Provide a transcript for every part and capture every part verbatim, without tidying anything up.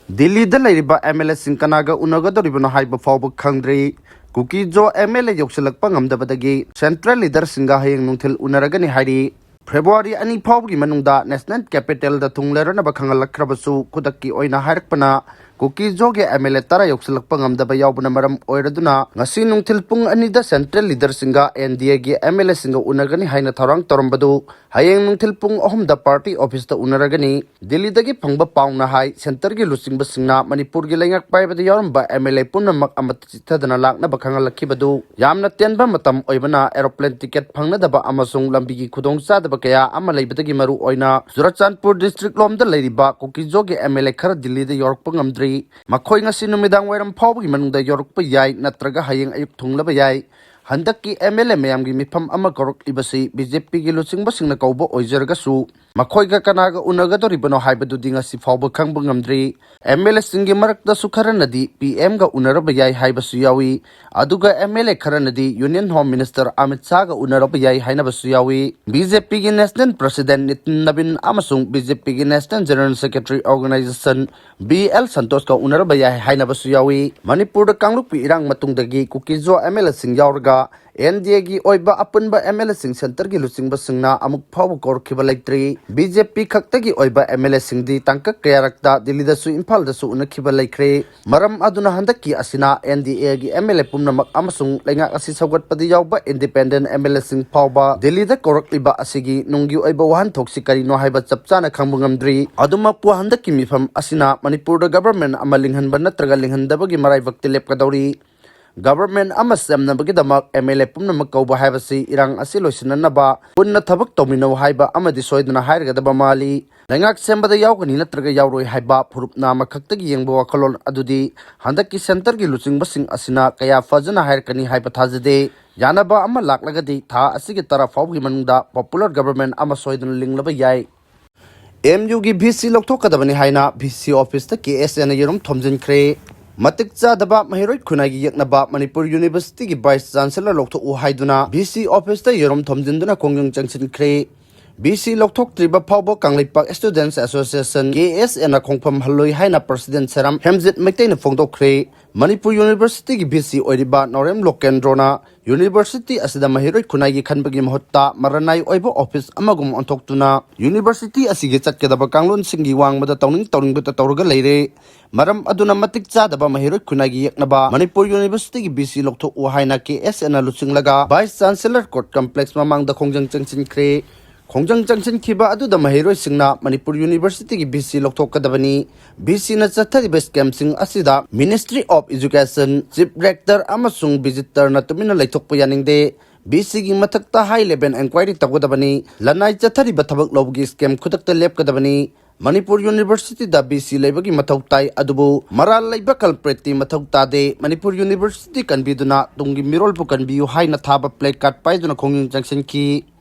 ꯗꯤꯜꯂꯤꯗ ꯂꯩꯔꯤꯕ M L ꯑꯦꯁꯤꯡ ꯀꯅꯥꯒ ꯎꯅꯒꯗꯧꯔꯤꯕꯅꯣ ꯍꯥꯏꯕ ꯐꯥꯎꯕ ꯈꯪꯗ꯭ꯔꯤ꯫ ꯀꯨꯀꯤ ꯖꯣ ꯑꯦꯝ ꯑꯦꯜ ꯑꯦ ꯌꯧꯁꯤꯜꯂꯛꯄ ꯉꯝꯗꯕꯗꯒꯤ ꯁꯦꯟꯇ꯭ꯔꯦꯜ ꯂꯤꯗꯔꯁꯤꯡꯒ ꯍꯌꯦꯡ ꯅꯨꯡꯊꯤꯜ ꯎꯅꯔꯒꯅꯤ ꯍꯥꯏꯔꯤ꯫ ꯐꯦꯕ꯭ꯔꯨꯋꯥꯔꯤ ꯑꯅꯤ ꯐꯥꯎꯕꯒꯤ ꯃꯅꯨꯡꯗ ꯅꯦꯁꯅꯦꯜ ꯀꯦꯄꯤꯇꯦꯜꯗ ꯊꯨꯡꯂꯔꯅꯕ ꯈꯪꯍꯜꯂꯛꯈ꯭ꯔꯕꯁꯨ, ꯈꯨꯗꯛꯀꯤ ꯑꯣꯏꯅ ꯍꯥꯏꯔꯛꯄꯅ ꯀꯨꯀꯤ ꯖꯣꯒꯤ ꯑꯦꯝ ꯑꯦꯜ ꯑꯦ ꯇꯔꯥ ꯌꯧꯁꯤꯜꯂꯛꯄ ꯉꯝꯗꯕ ꯌꯥꯎꯕꯅ ꯃꯔꯝ ꯑꯣꯏꯔꯗꯨꯅ, ꯉꯁꯤ ꯅꯨꯡꯊꯤꯜ ꯄꯨꯡ ꯑꯅꯤꯗ ꯁꯦꯟꯇ꯭ꯔꯦꯜ ꯂꯤꯗꯔꯁꯤꯡꯒ ꯑꯦꯟ ꯗꯤ ꯑꯦꯒꯤ ꯑꯦꯝ ꯑꯦꯜ ꯑꯦꯁꯤꯡꯒ ꯎꯅꯒꯅꯤ ꯍꯥꯏꯅ ꯊꯧꯔꯥꯡ ꯇꯧꯔꯝꯕꯗꯨ ꯍꯌꯦꯡ ꯅꯨꯡꯊꯤꯜ ꯄꯨꯡ ꯑꯍꯨꯝꯗ ꯄꯥꯔꯇꯤ ꯑꯣꯐꯤꯁꯇ ꯎꯅꯔꯒꯅꯤ꯫ ꯗꯤꯜꯂꯤꯗꯒꯤ ꯐꯪꯕ ꯄꯥꯎꯅ ꯍꯥꯏ, ꯁꯦꯟꯇꯔꯒꯤ ꯂꯨꯆꯤꯡꯕꯁꯤꯡꯅ ꯃꯅꯤꯄꯨꯔꯒꯤ ꯂꯩꯉꯥꯛ ꯄꯥꯏꯕꯗ ꯌꯥꯎꯔꯝꯕ ꯑꯦꯝ ꯑꯦꯜ ꯑꯦ ꯄꯨꯝꯅꯃꯛ ꯑꯃꯠꯇ ꯆꯤꯠꯊꯗꯅ ꯂꯥꯛꯅꯕ ꯈꯪꯍꯜꯂꯛꯈꯤꯕꯗꯨ ꯌꯥꯝꯅ ꯇꯦꯟꯕ ꯃꯇꯝ ꯑꯣꯏꯕꯅ, ꯑꯦꯔꯣꯄ꯭ꯂꯦꯟ ꯇꯤꯀꯦꯠ ꯐꯪꯅꯗꯕ ꯑꯃꯁꯨꯡ ꯂꯝꯕꯤꯒꯤ ꯈꯨꯗꯣꯡꯆꯥꯗꯕ ꯀꯌꯥ ꯑꯃ ꯂꯩꯕꯗꯒꯤ ꯃꯔꯨ ꯑꯣꯏꯅ ꯆꯨꯔꯆꯥꯟꯄꯨꯔ ꯗꯤꯁꯇ꯭ꯔꯤꯛ ꯂꯣꯝꯗ ꯂꯩꯔꯤꯕ ꯀꯨꯀꯤ ꯖꯣꯒꯤ ꯑꯦꯝ ꯑꯦꯜ ꯑꯦ ꯈꯔ ꯗꯤꯜꯂꯤꯗ ꯌꯧꯔꯛꯄ ꯉꯝꯗ꯭ꯔꯤ꯫ ꯃꯈꯣꯏ ꯉꯁꯤ ꯅꯨꯃꯤꯗꯥꯡ ꯋꯥꯏꯔꯝ ꯐꯥꯎꯕꯒꯤ ꯃꯅꯨꯡꯗ ꯌꯧꯔꯛꯄ ꯌꯥꯏ, ꯅꯠꯇ꯭ꯔꯒ ꯍꯌꯦꯡ ꯑꯌꯨꯛ ꯊꯨꯡꯂꯕ ꯌꯥꯏ꯫ ꯍꯟꯗꯛꯀꯤ ꯑꯦꯝ ꯑꯦꯜ ꯑꯦ ꯃꯌꯥꯝꯒꯤ ꯃꯤꯐꯝ ꯑꯃ ꯀꯧꯔꯛꯂꯤꯕꯁꯤ ꯕꯤ ꯖꯦ ꯄꯤꯒꯤ ꯂꯨꯆꯤꯡꯕꯁꯤꯡꯅ ꯀꯧꯕ ꯑꯣꯏꯖꯔꯒꯁꯨ, ꯃꯈꯣꯏꯒ ꯀꯅꯥꯒ ꯎꯅꯒꯗꯧꯔꯤꯕꯅꯣ ꯍꯥꯏꯕꯗꯨꯗꯤ ꯉꯁꯤ ꯐꯥꯎꯕ ꯈꯪꯕ ꯉꯝꯗ꯭ꯔꯤ꯫ ꯑꯦꯝ ꯑꯦꯜ ꯑꯦꯁꯤꯡꯒꯤ ꯃꯔꯛꯇꯁꯨ ꯈꯔꯅꯗꯤ ꯄꯤ ꯑꯦꯝꯒ ꯎꯅꯔꯕ ꯌꯥꯏ ꯍꯥꯏꯕꯁꯨ ꯌꯥꯎꯏ, ꯑꯗꯨꯒ ꯑꯦꯝ ꯑꯦꯜ ꯑꯦ ꯈꯔꯅꯗꯤ ꯌꯨꯅꯤꯌꯟ ꯍꯣꯝ ꯃꯤꯅꯤꯁꯇꯔ ꯑꯃꯤꯠ ꯁꯥꯍꯒ ꯎꯅꯔꯕ ꯌꯥꯏ ꯍꯥꯏꯅꯕꯁꯨ ꯌꯥꯎꯏ꯫ ꯕꯤ ꯖꯦ ꯄꯤꯒꯤ ꯅꯦꯁꯅꯦꯜ ꯄ꯭ꯔꯁꯤꯗꯦꯟ ꯅꯤꯇꯤꯟ ꯅꯕꯤꯟ ꯑꯃꯁꯨꯡ ꯕꯤ ꯖꯦ ꯄꯤꯒꯤ national general secretary organisation B L ꯁꯟꯇꯣꯁꯀ ꯎꯅꯔꯕ ꯌꯥꯏ ꯍꯥꯏꯅꯕꯁꯨ ꯌꯥꯎꯏ꯫ ꯃꯅꯤꯄꯨꯔꯗ ꯀꯥꯡꯂꯨꯞꯀꯤ ꯏꯔꯥꯡ ꯃꯇꯨꯡꯗꯒꯤ ꯀꯨꯀꯤ ꯖꯣ ꯑꯦꯝ ꯑꯦꯜ ꯑꯦꯁꯤꯡ ꯌꯥꯎꯔꯒ ꯑꯦꯟ ꯗꯤ ꯑꯦꯒꯤ ꯑꯣꯏꯕ ꯑꯄꯨꯟꯕ ꯑꯦꯝ ꯑꯦꯜ ꯑꯦꯁꯤꯡ ꯁꯦꯟꯇꯔꯒꯤ ꯂꯨꯆꯤꯡꯕꯁꯤꯡꯅ ꯑꯃꯨꯛ ꯐꯥꯎꯕ ꯀꯧꯔꯛꯈꯤꯕ ꯂꯩꯇ꯭ꯔꯤ꯫ ꯕꯤ ꯖꯦ ꯄꯤ ꯈꯛꯇꯒꯤ ꯑꯣꯏꯕ ꯑꯦꯝ ꯑꯦꯜ ꯑꯦꯁꯤꯡꯗꯤ ꯇꯥꯡꯀꯛ ꯀꯌꯥꯔꯛꯇ ꯗꯤꯜꯂꯤꯗꯁꯨ ꯏꯝꯐꯥꯜꯗꯁꯨ ꯎꯅꯈꯤꯕ ꯂꯩꯈ꯭ꯔꯦ꯫ ꯃꯔꯝ ꯑꯗꯨꯅ ꯍꯟꯗꯛꯀꯤ ꯑꯁꯤꯅ ꯑꯦꯟ ꯗꯤ ꯑꯦꯒꯤ ꯑꯦꯝ ꯑꯦꯜ ꯑꯦ ꯄꯨꯝꯅꯃꯛ ꯑꯃꯁꯨꯡ ꯂꯩꯉꯥꯛ ꯑꯁꯤ ꯁꯧꯒꯠꯄꯗ ꯌꯥꯎꯕ ꯏꯟꯗꯤꯄꯦꯟꯗꯦꯟ ꯑꯦꯝ ꯑꯦꯜ ꯑꯦꯁꯤꯡ ꯐꯥꯎꯕ ꯗꯤꯜꯂꯤꯗ ꯀꯧꯔꯛꯂꯤꯕ ꯑꯁꯤꯒꯤ ꯅꯨꯡꯒꯤ ꯑꯣꯏꯕ ꯋꯥꯍꯟꯊꯣꯛꯁꯤ ꯀꯔꯤꯅꯣ ꯍꯥꯏꯕ ꯆꯞ ꯆꯥꯅ ꯈꯪꯕ ꯉꯝꯗ꯭ꯔꯤ꯫ ꯑꯗꯨꯃꯛꯄꯨ ꯍꯟꯗꯛꯀꯤ ꯃꯤꯐꯝ ꯑꯁꯤꯅ ꯃꯅꯤꯄꯨꯔꯗ ꯒꯕꯔꯃꯦꯟ ꯑꯃ ꯂꯤꯡꯍꯟꯕ ꯅꯠꯇ꯭ꯔꯒ ꯂꯤꯡꯍꯟꯗꯕꯒꯤ ꯃꯔꯥꯏꯕꯛꯇꯤ ꯂꯦꯞꯀꯗꯧꯔꯤ꯫ ꯒꯕꯔꯃꯦꯟ ꯑꯃ ꯁꯦꯝꯅꯕꯒꯤꯗꯃꯛ ꯑꯦꯝ ꯑꯦꯜ ꯑꯦ ꯄꯨꯝꯅꯃꯛ ꯀꯧꯕ ꯍꯥꯏꯕꯁꯤ ꯏꯔꯥꯡ ꯑꯁꯤ ꯂꯣꯏꯁꯤꯟꯅꯅꯕ ꯄꯨꯟꯅ ꯊꯕꯛ ꯇꯧꯃꯤꯟꯅꯧ ꯍꯥꯏꯕ ꯑꯃꯗꯤ ꯁꯣꯏꯗꯅ ꯍꯥꯏꯔꯒꯗꯕ ꯃꯥꯜꯂꯤ꯫ ꯂꯩꯉꯥꯛ ꯁꯦꯝꯕꯗ ꯌꯥꯎꯒꯅꯤ ꯅꯠꯇ꯭ꯔꯒ ꯌꯥꯎꯔꯣꯏ ꯍꯥꯏꯕ ꯐꯨꯔꯨꯞ ꯅꯥꯝꯃ ꯈꯛꯇꯒꯤ ꯌꯦꯡꯕ ꯋꯥꯈꯜꯂꯣꯟ ꯑꯗꯨꯗꯤ ꯍꯟꯗꯛꯀꯤ ꯁꯦꯟꯇꯔꯒꯤ ꯂꯨꯆꯤꯡꯕꯁꯤꯡ ꯑꯁꯤꯅ ꯀꯌꯥ ꯐꯖꯅ ꯍꯥꯏꯔꯛꯀꯅꯤ ꯍꯥꯏꯕ ꯊꯥꯖꯗꯦ꯫ ꯌꯥꯅꯕ ꯑꯃ ꯂꯥꯛꯂꯒꯗꯤ ꯊꯥ ꯑꯁꯤꯒꯤ ꯇꯔꯥ ꯐꯥꯎꯕꯒꯤ ꯃꯅꯨꯡꯗ ꯄꯣꯄꯨꯂꯔ ꯒꯕꯔꯃꯦꯟ ꯑꯃ ꯁꯣꯏꯗꯅ ꯂꯤꯡꯂꯕ ꯌꯥꯏ꯫ ꯑꯦꯝ ꯌꯨꯒꯤ ꯚꯤ ꯁꯤ ꯂꯧꯊꯣꯛꯀꯗꯕꯅꯤ ꯍꯥꯏꯅ ꯚꯤ ꯁꯤ ꯑꯣꯐꯤꯁꯇ ꯀꯦ ꯑꯦꯁ ꯑꯦꯅ ꯌꯦꯔꯨꯝ ꯊꯣꯝꯖꯤꯟꯈ꯭ꯔꯦ꯫ ꯃꯇꯤꯛ ꯆꯥꯗꯕ ꯃꯍꯩꯔꯣꯏ ꯈꯨꯟꯅꯥꯏꯒꯤ ꯌꯦꯛꯅꯕ ꯃꯅꯤꯄꯨꯔ ꯌꯨꯅꯤꯚꯔꯁꯤꯇꯤꯒꯤ ꯚꯥꯏꯁ ꯆꯥꯟꯁꯦꯂꯔ ꯂꯧꯊꯣꯛꯎ ꯍꯥꯏꯗꯨꯅ ꯚꯤ ꯁꯤ ꯑꯣꯐꯤꯁꯇ ꯌꯦꯔꯨꯝ ꯊꯣꯝꯖꯤꯟꯗꯨꯅ ꯈꯣꯡꯖꯪ ꯆꯪꯁꯤꯟꯈ꯭ꯔꯦ꯫ ꯕꯤ ꯁꯤ ꯂꯧꯊꯣꯛꯇ꯭ꯔꯤꯕ ꯐꯥꯎꯕ ꯀꯪꯂꯩꯄꯥꯛ Students Association, ꯀꯦ ꯑꯦꯁ ꯑꯦꯅ ꯈꯣꯡꯐꯝ ꯍꯜꯂꯣꯏ ꯍꯥꯏꯅ President ꯁꯦꯔꯥꯝ ꯍꯦꯝꯖꯤꯠ ꯃꯩꯇꯩꯅ ꯐꯣꯡꯗꯣꯛꯈ꯭ꯔꯦ꯫ ꯃꯅꯤꯄꯨꯔ Universityꯒꯤ ꯕꯤ ꯁꯤ ꯑꯣꯏꯔꯤꯕ ꯅꯥꯎꯔꯦꯝ ꯂꯣꯀꯦꯟꯗ꯭ꯔꯣꯅ University ꯑꯁꯤꯗ ꯃꯍꯩꯔꯣꯏ ꯈꯨꯟꯅꯥꯏꯒꯤ ꯈꯟꯕꯒꯤ ꯃꯍꯨꯠꯇ ꯃꯔꯅꯥꯏ ꯑꯣꯏꯕ office ꯑꯃꯒꯨꯝ ꯑꯣꯟꯊꯣꯛꯇꯨꯅ University ꯑꯁꯤꯒꯤ ꯆꯠꯀꯗꯕ ꯀꯥꯡꯂꯣꯟꯁꯤꯡꯒꯤ ꯋꯥꯡꯃꯗ ꯇꯧꯅꯤꯡ ꯇꯧꯅꯤꯡꯕꯇ ꯇꯧꯔꯒ ꯂꯩꯔꯦ꯫ ꯃꯔꯝ ꯑꯗꯨꯅ ꯃꯇꯤꯛ ꯆꯥꯗꯕ ꯃꯍꯩꯔꯣꯏ ꯈꯨꯟꯅꯥꯏꯒꯤ ꯌꯦꯛꯅꯕ ꯃꯅꯤꯄꯨꯔ Universityꯒꯤ ꯕꯤ ꯁꯤ ꯂꯧꯊꯣꯛꯎ ꯍꯥꯏꯅ ꯀꯦ ꯑꯦꯁ ꯑꯦꯅ ꯂꯨꯆꯤꯡꯂꯒ Vice Chancellor Court Complex ꯃꯃꯥꯡꯗ ꯈꯣꯡꯖꯪ ꯆꯪꯁꯤꯟꯈ꯭ꯔꯦ꯫ ꯈꯣꯡꯖꯪ ꯆꯪꯁꯤꯟꯈꯤꯕ ꯑꯗꯨꯗ ꯃꯍꯩꯔꯣꯏꯁꯤꯡꯅ ꯃꯅꯤꯄꯨꯔ Universityꯒꯤ ꯕꯤ ꯁꯤ ꯂꯧꯊꯣꯛꯀꯗꯕꯅꯤ, ꯕꯤ ꯁꯤꯅ ꯆꯠꯊꯔꯤꯕ scamꯁꯤꯡ ꯑꯁꯤꯗ Ministry of Education, Chief Rector ꯑꯃꯁꯨꯡ Visitorꯅ ꯇꯨꯃꯤꯟꯅ ꯂꯩꯊꯣꯛꯄ ꯌꯥꯅꯤꯡꯗꯦ꯫ ꯕꯤ ꯁꯤꯒꯤ ꯃꯊꯛꯇ high level enquiry ꯇꯧꯒꯗꯕꯅꯤ꯫ ꯂꯅꯥꯏ ꯆꯠꯊꯔꯤꯕ ꯊꯕꯛ ꯂꯧꯕꯒꯤ scam ꯈꯨꯗꯛꯇ ꯂꯦꯞꯀꯗꯕꯅꯤ꯫ ꯃꯅꯤꯄꯨꯔ Universityꯗ ꯕꯤ ꯁꯤ ꯂꯩꯕꯒꯤ ꯃꯊꯧ ꯇꯥꯏ, ꯑꯗꯨꯕꯨ ꯃꯔꯥꯜ ꯂꯩꯕ culpritꯇꯤ ꯃꯊꯧ ꯇꯥꯗꯦ꯫ ꯃꯅꯤꯄꯨꯔ University ꯀꯟꯕꯤꯗꯨꯅ ꯇꯨꯡꯒꯤ ꯃꯤꯔꯣꯜꯕꯨ ꯀꯟꯕꯤꯌꯨ ꯍꯥꯏꯅ ꯊꯥꯕ placard ꯄꯥꯏꯗꯨꯅ ꯈꯣꯡꯖꯪ ꯆꯪꯁꯤꯟꯈꯤ꯫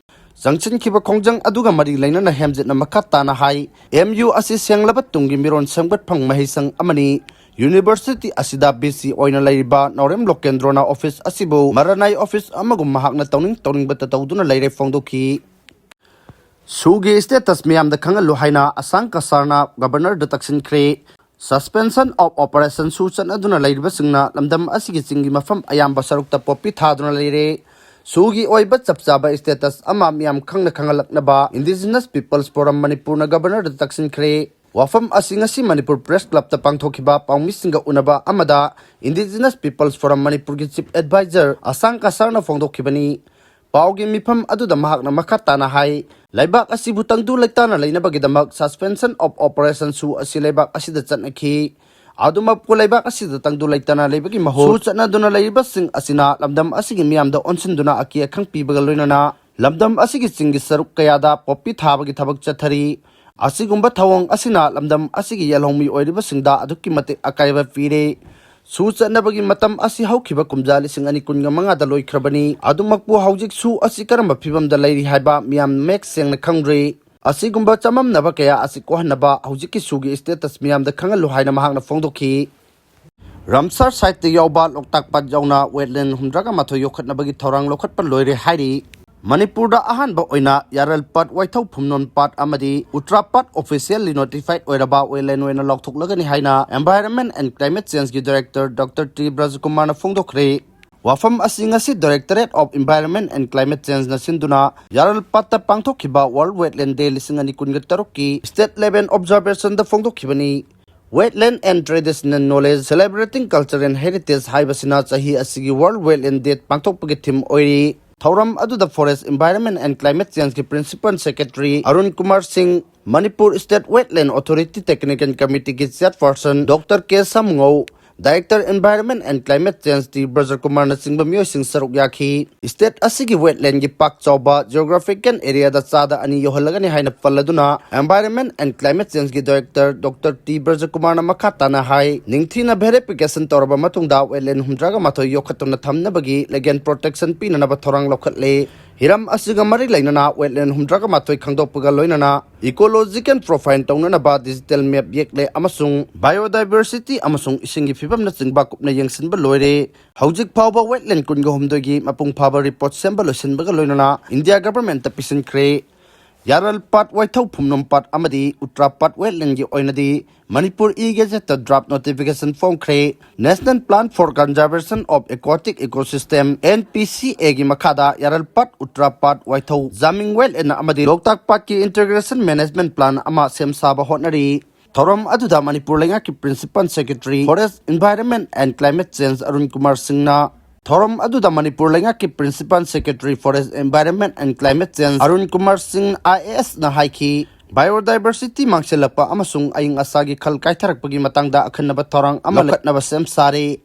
ꯆꯪꯁꯤꯟꯈꯤꯕ ꯈꯣꯡꯖꯪ ꯑꯗꯨꯒ ꯃꯔꯤ ꯂꯩꯅꯅ ꯍꯦꯝꯖꯤꯠꯅ ꯃꯈꯥ ꯇꯥꯅ ꯍꯥꯏ, ꯑꯦꯝ ꯌꯨ ꯑꯁꯤ ꯁꯦꯡꯂꯕ ꯇꯨꯡꯒꯤ ꯃꯤꯔꯣꯟ ꯁꯦꯝꯒꯠꯐꯝ ꯃꯍꯩꯁꯪ ꯑꯃꯅꯤ꯫ University ꯑꯁꯤꯗ ꯕꯤ ꯁꯤ ꯑꯣꯏꯅ ꯂꯩꯔꯤꯕ ꯅꯥꯎꯔꯦꯝ ꯂꯣꯀꯦꯟꯗ꯭ꯔꯣꯅ office ꯑꯁꯤꯕꯨ ꯃꯔꯅꯥꯏ office ꯑꯃꯒꯨꯝ ꯃꯍꯥꯛꯅ ꯇꯧꯅꯤꯡ ꯇꯧꯅꯤꯡꯕꯇ ꯇꯧꯗꯨꯅ ꯂꯩꯔꯦ ꯐꯣꯡꯗꯣꯛꯈꯤ꯫ ꯁꯨꯒꯤ status ꯃꯤꯌꯥꯝꯗ ꯈꯪꯍꯜꯂꯨ ꯍꯥꯏꯅ ꯑꯁꯥꯡ ꯀꯁꯥꯔꯅ Governorꯗ ꯇꯛꯁꯤꯟꯈ꯭ꯔꯦ꯫ Suspension of Operation ꯁꯨ ꯆꯠꯅꯗꯨꯅ ꯂꯩꯔꯤꯕꯁꯤꯡꯅ ꯂꯝꯗꯝ ꯑꯁꯤꯒꯤ ꯆꯤꯡꯒꯤ ꯃꯐꯝ ꯑꯌꯥꯝꯕ ꯁꯔꯨꯛꯇ ꯄꯣꯄꯤ ꯊꯥꯗꯨꯅ ꯂꯩꯔꯦ꯫ ꯁꯨꯒꯤ ꯑꯣꯏꯕ ꯆꯞ ꯆꯥꯕ status ꯑꯃ ꯃꯤꯌꯥꯝ ꯈꯪꯅ ꯈꯪꯍꯜꯂꯛꯅꯕ Indigenous Peoples Forum ꯃꯅꯤꯄꯨꯔꯅ Governorꯗ ꯇꯛꯁꯤꯟꯈ꯭ꯔꯦ꯫ ꯋꯥꯐꯝ ꯑꯁꯤ ꯉꯁꯤ ꯃꯅꯤꯄꯨꯔ Press Clubꯇ ꯄꯥꯡꯊꯣꯛꯈꯤꯕ ꯄꯥꯎꯃꯤꯁꯤꯡꯒ ꯎꯅꯕ ꯑꯃꯗ Indigenous Peoples Forum ꯃꯅꯤꯄꯨꯔꯒꯤ Chief Advisor ꯑꯁꯥꯡ ꯀꯁꯥꯔꯅ ꯐꯣꯡꯗꯣꯛꯈꯤꯕꯅꯤ꯫ ꯄꯥꯎꯒꯤ ꯃꯤꯐꯝ ꯑꯗꯨꯗ ꯃꯍꯥꯛꯅ ꯃꯈꯥ ꯇꯥꯅ ꯍꯥꯏ, ꯂꯩꯕꯥꯛ ꯑꯁꯤꯕꯨ ꯇꯪꯗꯨ ꯂꯩꯇꯥꯅ ꯂꯩꯅꯕꯒꯤꯗꯃꯛ Suspension of Operation ꯁꯨ ꯑꯁꯤ ꯂꯩꯕꯥꯛ ꯑꯁꯤꯗ ꯆꯠꯅꯈꯤ꯫ ꯑꯗꯨꯃꯛꯄꯨ ꯂꯩꯕꯥꯛ ꯑꯁꯤꯗ ꯇꯪꯗꯨ ꯂꯩꯇꯥꯅ ꯂꯩꯕꯒꯤ ꯃꯍꯨꯠ ꯁꯨ ꯆꯠꯅꯗꯨꯅ ꯂꯩꯔꯤꯕꯁꯤꯡ ꯑꯁꯤꯅ ꯂꯝꯗꯝ ꯑꯁꯤꯒꯤ ꯃꯤꯌꯥꯝꯗ ꯑꯣꯟꯁꯤꯟꯗꯨꯅ ꯑꯀꯤ ꯑꯈꯪ ꯄꯤꯕꯒ ꯂꯣꯏꯅꯅ ꯂꯝꯗꯝ ꯑꯁꯤꯒꯤ ꯆꯤꯡꯒꯤ ꯁꯔꯨꯛ ꯀꯌꯥꯗ ꯄꯣꯄꯤ ꯊꯥꯕꯒꯤ ꯊꯕꯛ ꯆꯠꯊꯔꯤ꯫ ꯑꯁꯤꯒꯨꯝꯕ ꯊꯧꯑꯣꯡ ꯑꯁꯤꯅ ꯂꯝꯗꯝ ꯑꯁꯤꯒꯤ ꯌꯦꯜꯍꯧꯃꯤ ꯑꯣꯏꯔꯤꯕꯁꯤꯡꯗ ꯑꯗꯨꯛꯀꯤ ꯃꯇꯤꯛ ꯑꯀꯥꯏꯕ ꯄꯤꯔꯦ꯫ ꯁꯨ ꯆꯠꯅꯕꯒꯤ ꯃꯇꯝ ꯑꯁꯤ ꯍꯧꯈꯤꯕ ꯀꯨꯝꯖꯥ ꯂꯤꯁꯤꯡ ꯑꯅꯤ ꯀꯨꯟꯒ ꯃꯉꯥꯗ ꯂꯣꯏꯈ꯭ꯔꯕꯅꯤ꯫ ꯑꯗꯨꯃꯛꯄꯨ ꯍꯧꯖꯤꯛ ꯁꯨ ꯑꯁꯤ ꯀꯔꯝꯕ ꯐꯤꯕꯝꯗ ꯂꯩꯔꯤ ꯍꯥꯏꯕ ꯃꯤꯌꯥꯝ ꯃꯌꯦꯛ ꯁꯦꯡꯅ ꯈꯪꯗ꯭ꯔꯤ꯫ ꯑꯁꯤꯒꯨꯝꯕ ꯆꯃꯝꯅꯕ ꯀꯌꯥ ꯑꯁꯤ ꯀꯣꯛꯍꯟꯅꯕ ꯍꯧꯖꯤꯛꯀꯤ ꯁꯨꯒꯤ status ꯃꯤꯌꯥꯝꯗ ꯈꯪꯍꯜꯂꯨ ꯍꯥꯏꯅ ꯃꯍꯥꯛꯅ ꯐꯣꯡꯗꯣꯛꯈꯤ꯫ ꯔꯥꯝꯁꯥꯔ siteꯇ ꯌꯥꯎꯕ ꯂꯣꯛꯇꯥꯛ ꯄꯥꯠ ꯌꯥꯎꯅ wetland ꯍꯨꯝꯗ꯭ꯔꯥꯒ ꯃꯥꯊꯣꯏ ꯌꯣꯛꯈꯠꯅꯕꯒꯤ ꯊꯧꯔꯥꯡ ꯂꯧꯈꯠꯄ ꯂꯣꯏꯔꯦ ꯍꯥꯏꯔꯤ꯫ ꯃꯅꯤꯄꯨꯔꯗ ꯑꯍꯥꯟꯕ ꯑꯣꯏꯅ ꯌꯥꯔꯜ ꯄꯥꯠ, ꯋꯥꯏꯊꯧ ꯐꯨꯝꯅꯣꯟ ꯄꯥꯠ ꯑꯃꯗꯤ ꯎꯇ꯭ꯔꯥ ꯄꯥꯠ officially notified ꯑꯣꯏꯔꯕ wetland ꯑꯣꯏꯅ ꯂꯥꯎꯊꯣꯛꯂꯒꯅꯤ ꯍꯥꯏꯅ Environment and Climate Change ꯒꯤ Director Doctor ꯇꯤ ꯕ꯭ꯔꯖꯀꯨꯃꯥꯔꯅ ꯐꯣꯡꯗꯣꯛꯈ꯭ꯔꯦ꯫ ꯋꯥꯐꯝ ꯑꯁꯤ ꯉꯁꯤ Directorate of Environment and Climate Change ꯅ ꯁꯤꯟꯗꯨꯅ ꯌꯥꯔꯜ ꯄꯥꯠꯇ ꯄꯥꯡꯊꯣꯛꯈꯤꯕ World Wetland Day ꯂꯤꯁꯤꯡ ꯑꯅꯤ ꯀꯨꯟꯒ ꯇꯔꯨꯛꯀꯤ State Level Observation the ꯐꯣꯡꯗꯣꯛꯈꯤꯕꯅꯤ꯫ Wetland and Traditional Knowledge Celebrating Culture and Heritage ꯍꯥꯏꯕꯁꯤꯅ ꯆꯍꯤ ꯑꯁꯤꯒꯤ World Wetland Day ꯄꯥꯡꯊꯣꯛꯄꯒꯤ theme ꯑꯣꯏꯔꯤ꯫ ꯊꯧꯔꯝ ꯑꯗꯨꯗ Forest, Environment and Climate Change ꯀꯤ Principal Secretary Arun Kumar Singh, Manipur State Wetland Authority Technical Committee ꯒꯤ Chairperson doctor K Shamungou, Director Environment and Climate Change T ꯕ꯭ꯔꯖꯀꯨꯃꯥꯔꯅꯆꯤꯡꯕ ꯃꯤꯑꯣꯏꯁꯤꯡ ꯁꯔꯨꯛ ꯌꯥꯈꯤ꯫ State ꯑꯁꯤꯒꯤ wetland ꯒꯤ ꯄꯥꯛ ꯆꯥꯎꯕ geographical area ꯗ ꯆꯥꯗ ꯑꯅꯤ ꯌꯧꯍꯜꯂꯒꯅꯤ ꯍꯥꯏꯅ ꯄꯜꯂꯗꯨꯅ, Environment and Climate Change ꯒꯤ Director ꯗꯣꯛꯇꯔ ꯇꯤ ꯕ꯭ꯔꯖꯀꯨꯃꯥꯔꯅ ꯃꯈꯥ ꯇꯥꯅ ꯍꯥꯏ, ꯅꯤꯡꯊꯤꯅ verification ꯇꯧꯔꯕ ꯃꯇꯨꯡꯗ wetland ꯍꯨꯝꯗ꯭ꯔꯥꯒ ꯃꯥꯊꯣꯏ ꯌꯣꯛꯈꯠꯇꯨꯅ ꯊꯝꯅꯕꯒꯤ legal protection ꯄꯤꯅꯅꯕ ꯊꯧꯔꯥꯡ ꯂꯧꯈꯠꯂꯦ꯫ ꯍꯤꯔꯝ ꯑꯁꯤꯒ ꯃꯔꯤ ꯂꯩꯅꯅ wetland ꯍꯨꯝꯗ꯭ꯔꯥꯒ ꯃꯥꯊꯣꯏ ꯈꯪꯗꯣꯛꯄꯒ ꯂꯣꯏꯅꯅ ecological profile ꯇꯧꯅꯅꯕ digital map ꯌꯦꯛꯂꯦ ꯑꯃꯁꯨꯡ biodiversity ꯑꯃꯁꯨꯡ ꯏꯁꯤꯡꯒꯤ ꯐꯤꯕꯝꯅꯆꯤꯡꯕ ꯀꯨꯞꯅ ꯌꯦꯡꯁꯤꯟꯕ ꯂꯣꯏꯔꯦ꯫ ꯍꯧꯖꯤꯛ ꯐꯥꯎꯕ wetland ꯀꯨꯟꯒ ꯍꯨꯝꯗꯣꯏꯒꯤ ꯃꯄꯨꯡ ꯐꯥꯕ report ꯁꯦꯝꯕ ꯂꯣꯏꯁꯤꯟꯕꯒ ꯂꯣꯏꯅꯅ India Government ꯇ ꯄꯤꯁꯤꯟꯈ꯭ꯔꯦ꯫ ꯌꯥꯔꯜ ꯄꯥꯠ, ꯋꯥꯏꯊꯧ ꯐꯨꯝꯅꯣꯝ ꯄꯥꯠ ꯑꯃꯗꯤ ꯎꯇ꯭ꯔꯥ ꯄꯥꯠ wetland ꯒꯤ ꯑꯣꯏꯅꯗꯤ ꯃꯅꯤꯄꯨꯔ E Gazette ꯇ draft notification ꯐꯣꯡꯈ꯭ꯔꯦ꯫ National Plan for Conservation of Aquatic Ecosystem, N P C A ꯒꯤ ꯃꯈꯥꯗ ꯌꯥꯔꯜ ꯄꯥꯠ, ꯎꯇ꯭ꯔꯥ ꯄꯥꯠ, ꯋꯥꯏꯊꯧ, ꯖꯥꯃꯤꯡ wetland ꯑꯃꯗꯤ ꯂꯣꯛꯇꯥꯛ ꯄꯥꯠꯀꯤ Integration Management Plan ꯑꯃ ꯁꯦꯝ ꯁꯥꯕ ꯍꯣꯠꯅꯔꯤ꯫ ꯊꯧꯔꯝ ꯑꯗꯨꯗ ꯃꯅꯤꯄꯨꯔ ꯂꯩꯉꯥꯛꯀꯤ Principal Secretary, Forest, Environment and Climate Change Arun Kumar ꯁꯤꯡꯅ, ꯊꯧꯔꯝ ꯑꯗꯨꯗ ꯃꯅꯤꯄꯨꯔ ꯂꯩꯉꯥꯛꯀꯤ Principal Secretary, Forest, Environment and Climate Change Arun Kumar ꯁꯤꯡ, I A S ꯅ ꯍꯥꯏꯈꯤ, biodiversity ꯃꯥꯡꯁꯤꯜꯂꯛꯄ ꯑꯃꯁꯨꯡ ꯑꯏꯪ ꯑꯁꯥꯒꯤ ꯈꯜ ꯀꯥꯏꯊꯔꯛꯄꯒꯤ ꯃꯇꯥꯡꯗ ꯑꯈꯟꯅꯕ ꯊꯧꯔꯥꯡ ꯑꯃ ꯂꯧꯈꯠꯅꯕ ꯁꯦꯝ ꯁꯥꯔꯦ꯫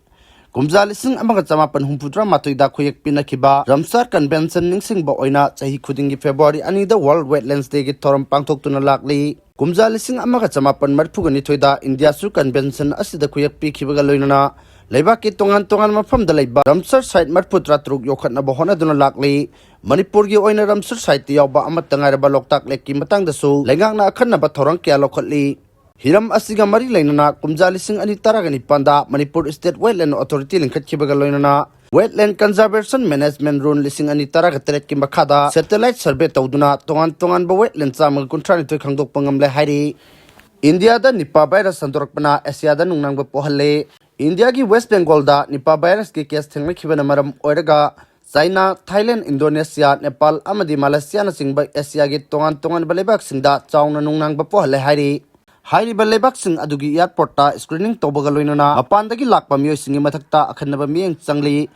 ꯀꯨꯝꯖꯥ ꯂꯤꯁꯤꯡ ꯑꯃꯒ ꯆꯃꯥꯄꯟ ꯍꯨꯝꯐꯨꯇꯔꯥ ꯃꯥꯊꯣꯏꯗ ꯈꯨꯌꯦꯛ ꯄꯤꯅꯈꯤꯕ ꯔꯝꯁꯥꯔ Convention ꯅꯤꯡꯁꯤꯡꯕ ꯑꯣꯏꯅ ꯆꯍꯤ ꯈꯨꯗꯤꯡꯒꯤ February ꯑꯅꯤꯗ World Wetlands Day ꯒꯤ ꯊꯧꯔꯝ ꯄꯥꯡꯊꯣꯛꯇꯨꯅ ꯂꯥꯛꯂꯤ꯫ ꯀꯨꯝꯖꯥ ꯂꯤꯁꯤꯡ ꯑꯃꯒ ꯆꯃꯥꯄꯟ ꯃꯔꯤꯐꯨꯒ ꯅꯤꯊꯣꯏꯗ ꯏꯟꯗꯤꯌꯥꯁꯨ Convention ꯑꯁꯤꯗ ꯈꯨꯌꯦꯛ ꯄꯤꯈꯤꯕꯒ ꯂꯣꯏꯅꯅ ꯂꯩꯕꯥꯛꯀꯤ ꯇꯣꯉꯥꯟ ꯇꯣꯉꯥꯟꯕ ꯃꯐꯝꯗ ꯂꯩꯕ ꯔꯝꯁꯥꯔ site ꯃꯔꯤꯐꯨꯇꯔꯥ ꯇꯔꯨꯛ ꯌꯣꯛꯈꯠꯅꯕ ꯍꯣꯠꯅꯗꯨꯅ ꯂꯥꯛꯂꯤ꯫ ꯃꯅꯤꯄꯨꯔꯒꯤ ꯑꯣꯏꯅ ꯔꯝꯁꯥꯔ site ꯇ ꯌꯥꯎꯕ ꯑꯃꯠꯇ ꯉꯥꯏꯔꯕ ꯂꯣꯛꯇꯥꯛ Lake ꯀꯤ ꯃꯇꯥꯡꯗꯁꯨ ꯂꯩꯉꯥꯛꯅ ꯑꯈꯟꯅꯕ ꯊꯧꯔꯥꯡ ꯀꯌꯥ ꯂꯧꯈꯠꯂꯤ꯫ ꯍꯤꯔꯝ ꯑꯁꯤꯒ ꯃꯔꯤ ꯂꯩꯅꯅ ꯀꯨꯝꯖꯥ ꯂꯤꯁꯤꯡ ꯑꯅꯤ ꯇꯔꯥꯒ ꯅꯤꯄꯥꯟꯗ ꯃꯅꯤꯄꯨꯔ State Wetland Authority ꯂꯤꯡꯈꯠꯈꯤꯕꯒ ꯂꯣꯏꯅꯅ Wetland Conservation Management Rule ꯂꯤꯁꯤꯡ ꯑꯅꯤ ꯇꯔꯥꯒ ꯇꯔꯦꯠꯀꯤ ꯃꯈꯥꯗ satellite survey ꯇꯧꯗꯨꯅ ꯇꯣꯉꯥꯟ ꯇꯣꯉꯥꯟꯕ wetland ꯆꯥꯝꯃꯒ ꯀꯨꯟꯊ꯭ꯔꯥ ꯅꯤꯊꯣꯏ ꯈꯪꯗꯣꯛꯄ ꯉꯝꯂꯦ ꯍꯥꯏꯔꯤ꯫ ꯏꯟꯗꯤꯌꯥꯗ ꯅꯤꯄꯥ virus ꯁꯟꯗꯣꯔꯛꯄꯅ ꯑꯦꯁꯤꯌꯥꯗ ꯅꯨꯡꯅꯥꯡꯕ ꯄꯣꯛꯍꯜꯂꯦ꯫ ꯏꯟꯗꯤꯌꯥꯒꯤ West Bengalꯗ ꯅꯤꯄꯥ virusꯀꯤ case ꯊꯦꯡꯅꯈꯤꯕꯅ ꯃꯔꯝ ꯑꯣꯏꯔꯒ ꯆꯥꯏꯅꯥ, ꯊꯥꯏꯂꯦꯟ, ꯏꯟꯗꯣꯅꯦꯁꯤꯌꯥ, ꯅꯦꯄꯥꯜ ꯑꯃꯗꯤ ꯃꯂꯦꯁꯤꯌꯥꯅꯆꯤꯡꯕ ꯑꯦꯁꯤꯌꯥꯒꯤ ꯇꯣꯉꯥꯟ ꯇꯣꯉꯥꯟꯕ ꯂꯩꯕꯥꯛꯁꯤꯡꯗ ꯆꯥꯎꯅ ꯅꯨꯡꯅꯥꯡꯕ ꯄꯣꯛꯍꯜꯂꯦ ꯍꯥꯏꯔꯤ꯫ ꯍꯥꯏꯔꯤꯕ ꯂꯩꯕꯥꯛꯁꯤꯡ ꯑꯗꯨꯒꯤ airportꯇ screening ꯇꯧꯕꯒ ꯂꯣꯏꯅꯅ ꯃꯄꯥꯟꯗꯒꯤ ꯂꯥꯛꯄ ꯃꯤꯑꯣꯏꯁꯤꯡꯒꯤ ꯃꯊꯛꯇ ꯑꯈꯟꯅꯕ ꯃꯤꯠꯌꯦꯡ ꯆꯪꯂꯤ꯫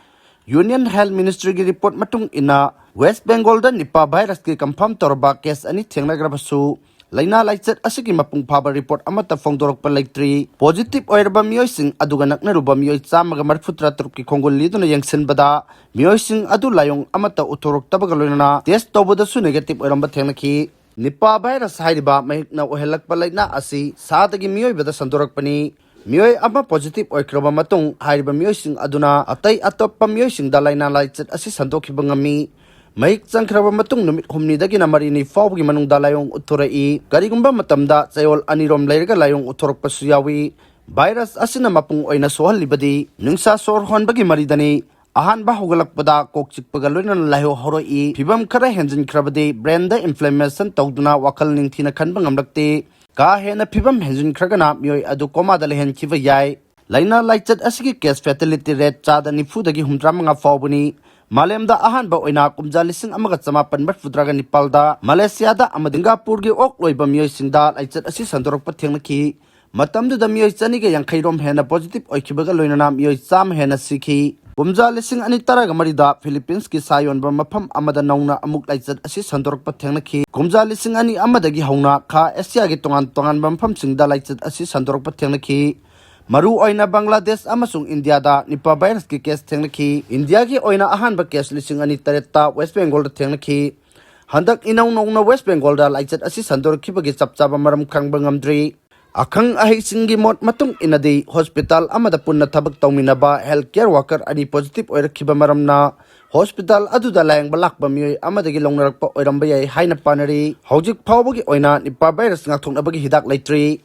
Union Health Ministryꯒꯤ report ꯃꯇꯨꯡ ꯏꯟꯅ West Bengalꯗ ꯅꯤꯄꯥ virusꯀꯤ confirm ꯇꯧꯔꯕ case ꯑꯅꯤ ꯊꯦꯡꯅꯈ꯭ꯔꯕꯁꯨ, ꯂꯥꯏꯅꯥ ꯂꯥꯏꯆꯠ ꯑꯁꯤꯒꯤ ꯃꯄꯨꯡ ꯐꯥꯕ report ꯑꯃꯠꯇ ꯐꯣꯡꯗꯣꯔꯛꯄ ꯂꯩꯇ꯭ꯔꯤ꯫ Positive ꯑꯣꯏꯔꯕ ꯃꯤꯑꯣꯏꯁꯤꯡ ꯑꯗꯨꯒ ꯅꯛꯅꯔꯨꯕ ꯃꯤꯑꯣꯏ ꯆꯥꯝꯃꯒ ꯃꯔꯤꯐꯨꯇꯔꯥ ꯇꯔꯨꯛꯀꯤ ꯈꯣꯡꯒꯨꯜ ꯂꯤꯗꯨꯅ ꯌꯦꯡꯁꯤꯟꯕꯗ, ꯃꯤꯑꯣꯏꯁꯤꯡ ꯑꯗꯨ ꯂꯥꯏꯑꯣꯡ ꯑꯃꯠꯇ ꯎꯠꯊꯣꯔꯛꯇꯕꯒ ꯂꯣꯏꯅꯅ test ꯇꯧꯕꯗꯁꯨ negative ꯑꯣꯏꯔꯝꯕ ꯊꯦꯡꯅꯈꯤ꯫ ꯅꯤꯄꯥ virus ꯍꯥꯏꯔꯤꯕ ꯃꯍꯤꯛꯅ ꯑꯣꯏꯍꯜꯂꯛꯄ ꯂꯥꯏꯅꯥ ꯑꯁꯤ ꯁꯥꯗꯒꯤ ꯃꯤꯑꯣꯏꯕꯗ ꯁꯟꯗꯣꯔꯛꯄꯅꯤ꯫ ꯃꯤꯑꯣꯏ ꯑꯃ positive ꯑꯣꯏꯈ꯭ꯔꯕ ꯃꯇꯨꯡ, ꯍꯥꯏꯔꯤꯕ ꯃꯤꯑꯣꯏꯁꯤꯡ ꯑꯗꯨꯅ ꯑꯇꯩ ꯑꯇꯣꯞꯄ ꯃꯤꯑꯣꯏꯁꯤꯡꯗ ꯂꯥꯏꯅꯥ ꯂꯥꯏꯆꯠ ꯑꯁꯤ ꯁꯟꯗꯣꯛꯈꯤꯕ ꯉꯝꯃꯤ꯫ ꯃꯍꯤꯛ ꯆꯪꯈ꯭ꯔꯕ ꯃꯇꯨꯡ ꯅꯨꯃꯤꯠ ꯍꯨꯝꯅꯤꯗꯒꯤꯅ ꯃꯔꯤꯅꯤ ꯐꯥꯎꯕꯒꯤ ꯃꯅꯨꯡꯗ ꯂꯥꯏꯑꯣꯡ ꯎꯠꯊꯣꯔꯛꯏ꯫ ꯀꯔꯤꯒꯨꯝꯕ ꯃꯇꯝꯗ ꯆꯌꯣꯜ ꯑꯅꯤꯔꯣꯝ ꯂꯩꯔꯒ ꯂꯥꯏꯑꯣꯡ ꯎꯠꯊꯣꯔꯛꯄꯁꯨ ꯌꯥꯎꯏ꯫ Virus ꯑꯁꯤꯅ ꯃꯄꯨꯡ ꯑꯣꯏꯅ ꯁꯣꯛꯍꯜꯂꯤꯕꯗꯤ ꯅꯨꯡꯁꯥ ꯁꯣꯔ ꯍꯣꯟꯕꯒꯤ ꯃꯔꯤꯗꯅꯤ꯫ ꯑꯍꯥꯟꯕ ꯍꯧꯒꯠꯂꯛꯄꯗ ꯀꯣꯛ ꯆꯤꯛꯄꯒ ꯂꯣꯏꯅꯅ ꯂꯥꯏꯍꯧ ꯍꯧꯔꯛꯏ꯫ ꯐꯤꯕꯝ ꯈꯔ ꯍꯦꯟꯖꯤꯟꯈ꯭ꯔꯕꯗꯤ brainꯗ inflammation ꯇꯧꯗꯨꯅ ꯋꯥꯈꯜ ꯅꯤꯡꯊꯤꯅ ꯈꯟꯕ ꯉꯝꯂꯛꯇꯦ꯫ ꯀꯥ ꯍꯦꯟꯅ ꯐꯤꯕꯝ ꯍꯦꯟꯖꯤꯟꯈ꯭ꯔꯒꯅ ꯃꯤꯑꯣꯏ ꯑꯗꯨ comaꯗ ꯂꯩꯍꯟꯈꯤꯕ ꯌꯥꯏ꯫ ꯂꯥꯏꯅꯥ ꯂꯥꯏꯆꯠ ꯑꯁꯤꯒꯤ case fatality rate ꯆꯥꯗ ꯅꯤꯐꯨꯗꯒꯤ ꯍꯨꯝꯗ꯭ꯔꯥ ꯃꯉꯥ ꯐꯥꯎꯕꯅꯤ꯫ ꯃꯥꯂꯦꯝꯗ ꯑꯍꯥꯟꯕ ꯑꯣꯏꯅ ꯀꯨꯝꯖꯥ ꯂꯤꯁꯤꯡ ꯑꯃꯒ ꯆꯃꯥꯄꯟ ꯃꯔꯤꯐꯨꯇꯔꯥꯒ ꯅꯤꯄꯥꯜꯗ ꯃꯂꯦꯁꯤꯌꯥꯗ ꯑꯃꯗꯤ ꯁꯤꯡꯒꯥꯄꯨꯔꯒꯤ ꯑꯣꯛ ꯂꯣꯏꯕ ꯃꯤꯑꯣꯏꯁꯤꯡꯗ ꯂꯥꯏꯆꯠ ꯑꯁꯤ ꯁꯟꯗꯣꯔꯛꯄ ꯊꯦꯡꯅꯈꯤ꯫ ꯃꯇꯝꯗꯨꯗ ꯃꯤꯑꯣꯏ ꯆꯅꯤꯒ ꯌꯥꯡꯈꯩ ꯔꯣꯝ ꯍꯦꯟꯅ positive ꯑꯣꯏꯈꯤꯕꯒ ꯂꯣꯏꯅꯅ ꯃꯤꯑꯣꯏ ꯆꯥꯝꯃ ꯍꯦꯟꯅ ꯁꯤꯈꯤ꯫ ꯀꯨꯝꯖꯥ ꯂꯤꯁꯤꯡ ꯑꯅꯤ ꯇꯔꯥꯒ ꯃꯔꯤꯗ Philippines ꯀꯤ ꯁꯥ ꯌꯣꯟꯕ ꯃꯐꯝ ꯑꯃꯗ ꯅꯧꯅ ꯑꯃꯨꯛ ꯂꯥꯏꯆꯠ ꯑꯁꯤ ꯁꯟꯗꯣꯔꯛꯄ ꯊꯦꯡꯅꯈꯤ꯫ ꯀꯨꯝꯖꯥ ꯂꯤꯁꯤꯡ ꯑꯅꯤ ꯑꯃꯗꯒꯤ ꯍꯧꯅ ꯈꯥ ꯑꯦꯁꯤꯌꯥꯒꯤ ꯇꯣꯉꯥꯟ ꯇꯣꯉꯥꯟꯕ ꯃꯐꯝꯁꯤꯡꯗ ꯂꯥꯏꯆꯠ ꯑꯁꯤ ꯁꯟꯗꯣꯔꯛꯄ ꯊꯦꯡꯅꯈꯤ꯫ ꯃꯔꯨ ꯑꯣꯏꯅ ꯕꯪꯒ꯭ꯂꯥꯗꯦꯁ ꯑꯃꯁꯨꯡ ꯏꯟꯗꯤꯌꯥꯗ ꯅꯤꯄꯥ virus ꯀꯤ case ꯊꯦꯡꯅꯈꯤ꯫ ꯏꯟꯗꯤꯌꯥꯒꯤ ꯑꯣꯏꯅ ꯑꯍꯥꯟꯕ case ꯂꯤꯁꯤꯡ ꯑꯅꯤ ꯇꯔꯦꯠꯇ West Bengalꯗ ꯊꯦꯡꯅꯈꯤ꯫ ꯍꯟꯗꯛ ꯏꯅꯧ ꯅꯧꯅ West Bengalꯗ ꯂꯥꯏꯆꯠ ꯑꯁꯤ ꯁꯟꯗꯣꯔꯛꯈꯤꯕꯒꯤ ꯆꯞ ꯆꯥꯕ ꯃꯔꯝ ꯈꯪꯕ ꯉꯝꯗ꯭ꯔꯤ꯫ ꯑꯈꯪ ꯑꯍꯩꯁꯤꯡꯒꯤ ꯃꯣꯠ ꯃꯇꯨꯡ ꯏꯟꯅꯗꯤ, hospital ꯑꯃꯗ ꯄꯨꯟꯅ ꯊꯕꯛ ꯇꯧꯃꯤꯟꯅꯕ health care worker ꯑꯅꯤ positive ꯑꯣꯏꯔꯛꯈꯤꯕ ꯃꯔꯝꯅ hospital ꯑꯗꯨꯗ ꯂꯥꯌꯦꯡꯕ ꯂꯥꯛꯄ ꯃꯤꯑꯣꯏ ꯑꯃꯗꯒꯤ ꯂꯧꯅꯔꯛꯄ ꯑꯣꯏꯔꯝꯕ ꯌꯥꯏ ꯍꯥꯏꯅ ꯄꯥꯅꯔꯤ꯫ ꯍꯧꯖꯤꯛ ꯐꯥꯎꯕꯒꯤ ꯑꯣꯏꯅ ꯅꯤꯄꯥ virus ꯉꯥꯛꯊꯣꯛꯅꯕꯒꯤ ꯍꯤꯗꯥꯛ ꯂꯩꯇ꯭ꯔꯤ꯫